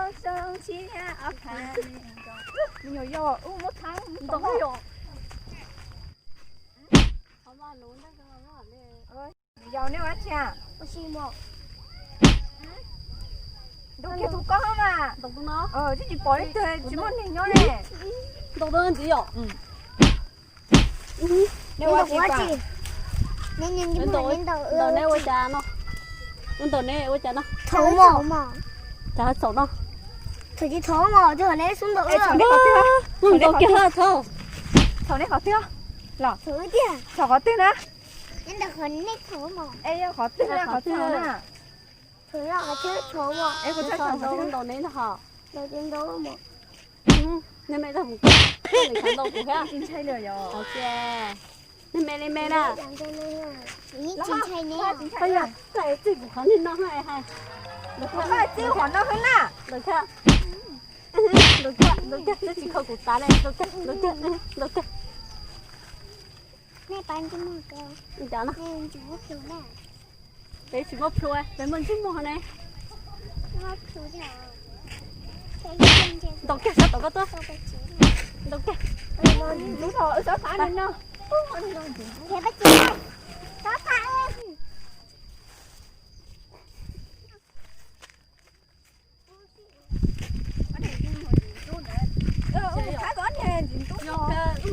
Me nyuam yau, muab thaab ntoo yom. Yau, neb ua dab tsi? Ntaus kiag tus koj mas. Twb tsis pom leej twg, tsis muaj neeg nyob ne. Ntaus ntxiv yom. Neb ua dab tsi? Ntaus neb ua cas no? Ntaus neb ua cas no? Thaum mos. Cas txaum no? Thaum tsis thaum mos, thaum neb xub ntaus. Ntaus kiag thaum. Thaum neb qhov twg los? Thaum qhov twg na? Es yog qhov twg na, qhov twg na? Ntaus neb no ho. Nej me tau mus koj, koj ntau kuv thiab. Tsis ntshai li yog. Nej me li me na. Koj yog koj es txij kuv qhov niag no hais. Koj txij qhov no hais na. Ntaus kiag, ntaus kiag, ntaus kiag, neb tsis kho kuv tas li, ntaus kiag, ntaus kiag, ntaus kiag. Cas no? Peb tsis muaj plhu, peb muaj ntsej muag ne. Ntaus kiag sab tom koj tuaj. Ntaus kiag. Lub no wb xav xav li no. Wb mus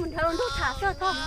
nrhiav lub ntuj tham xwb koj.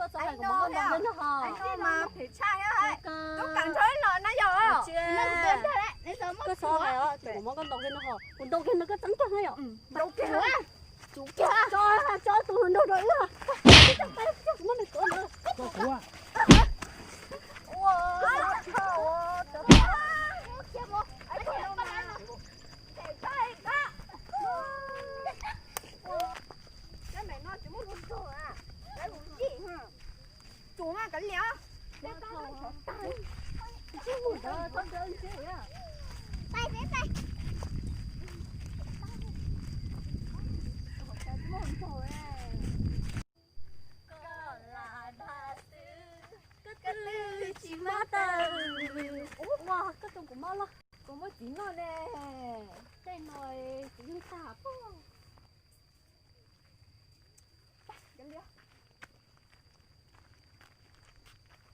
Koj txhob hais kuv muab koj ntaus kiag no ho. Koj txhob hais os, kuv muab koj ntaus kiag no ho. Kuv ntaus kiag no koj txeeb kiag no yom. Tso, tso tus hluas nraug rau wb. Kuv muab nws tuav ntawd. Koj twb tsis mob tawm. Ua, koj tus kuv mob los. Kuv muab txiv noj ne. Tej no txiv yeej tag pob.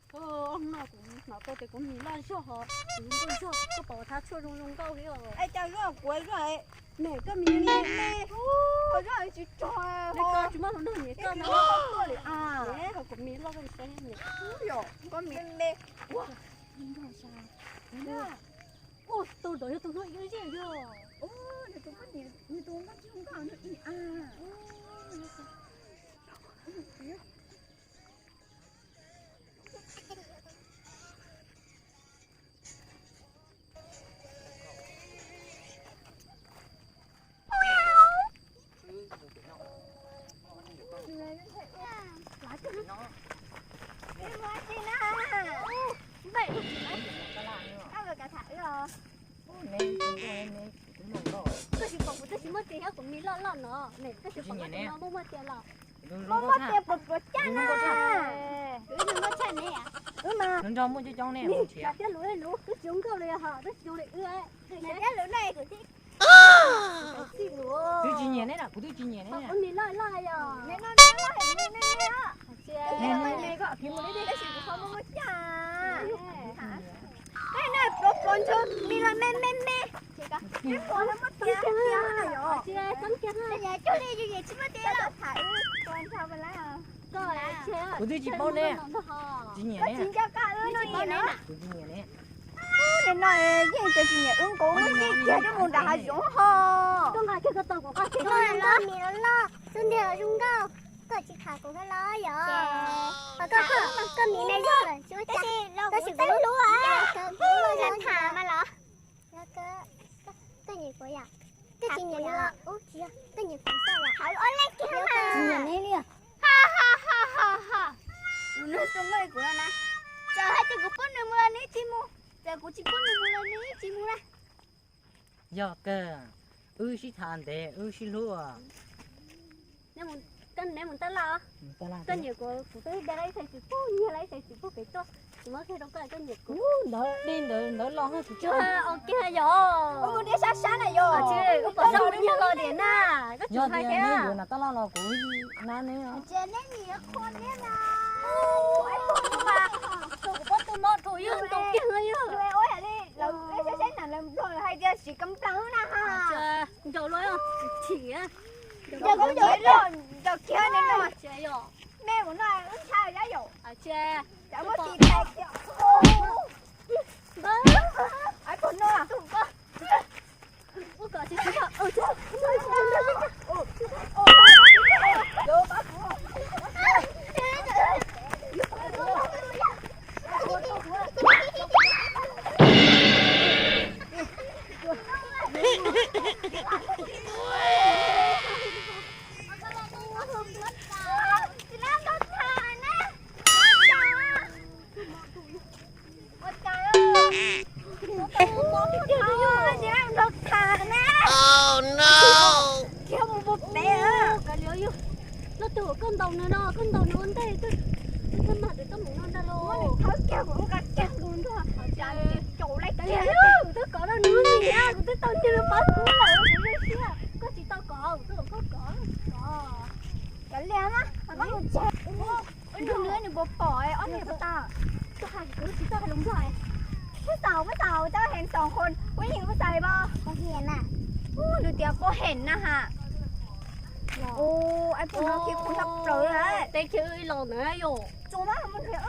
Hnub no kuv hnov tau tias kuv mis loj zog hos, kuv nkauj zog, koj pom thab tshuaj zoo zoo nkauj li os. Es cas zoj kuv zoj, me koj mis me me, kuv zoj tsis tso, tsis muaj hluas nraug nyiam koj no. Kuv mis loj koj saib, koj mis me me. Ua, tus ntawd yog tus hluas ib zej yog. Nws tus nkauj, nws tus nkauj tsis nkauj, nws ib a. Koj tsis pom kuv twb tsis muaj tias yog kuv me loj loj no, koj tsis pom kuv no muaj muaj tias los. Muaj muaj tias pluav pluav caj na. Nrog muaj coob coob ne, thiab lus lus twb tsis zoo nkauj li ho twb tsis zoo li wb. Twb tsis nyiam ne, kuv twb tsis nyiam ne. Pluav pluav ntswg mi los me me me. Kuv twb tsis paub ne, tsis nyiam ne. Kuv tsis nyiam ne. Nim no yeej tsis nyiam wb nkaus, yeej kiag twb mus nram hav zoov ho. Koj nqa kiag koj tau kuv qaj tsev no, mi los loj xub ntiag zoo nkauj, koj tsis tham kuv los yog. Koj, koj mi me zog lawm, tab sis kuv hlub, tham mas los. Koj nyiam kuv yom? Koj tsis nyiam nws los ub tsis yog, koj nyiam kuv xwb yom? Tsis nyiam neb li. Ha ha ha ha ha. Nws xub ntiag kuv no na. Txawm hais tias kuv pub nws mus los nws tsis mus, txawm kuv tsis pub nws mus los nws tsis mus na. Yog kawg, wb sib tham ntev wb sib hlub. Neb mus tab laj, koj nyiam kuv, kuv twb de laj ib xais txwm pug, nyiag laj ib xais txwm pug pem tuaj, kuv muab qhia rau koj, koj nyiam kuv. Ntawd dej ntawd ntawd los, kuv tsis ua kiag yog. Ua mus dej sab sab na yog. Ua pom sab ua nyiag los diam na. Koj tsis hais tias neb yuav nram tab laj los kuv nab neb. Tsis, neb nim qhuas neb na. Tus kuv pob tw mob rau yog ntau kiag yog. Ua yam li lawv saib saib na, lawv nplog lawv hais tias siv kam nplawg na ha. Ncaus luaj chim. Ncaus kiag ne no. Me mus no wb ntshai yom. Cov muaj tis tais kiag. Ais pog no. Loj twg koj ntaus nws no, koj ntaus nws ua ntej, koj mag tus koj mus no ntag lauj. Thawb kiag kuv lub qab kiag tus nrog, caum lawm kiag, kuv twb kov tau nws lub mis na, kuv twb tau nws pab kuv lawm, kuv zoo siab. Koj tsis tau kov, kuv twb los koj kov. Cov liam na, koj mus tseg. Nrog nws nws puas pom ob niag puas tau. Koj hais kuv tsis tau hais lus nplog. Pub xaus, pub xaus, coj heev xoom qhos, pub yeej pub xaus li pab. Nws tias pub heev na ha. Ua, ais pug no khi kuv sab plaws lawm. Teb chaws ib los ntawd yom. Tsuas muab mus nrhiav.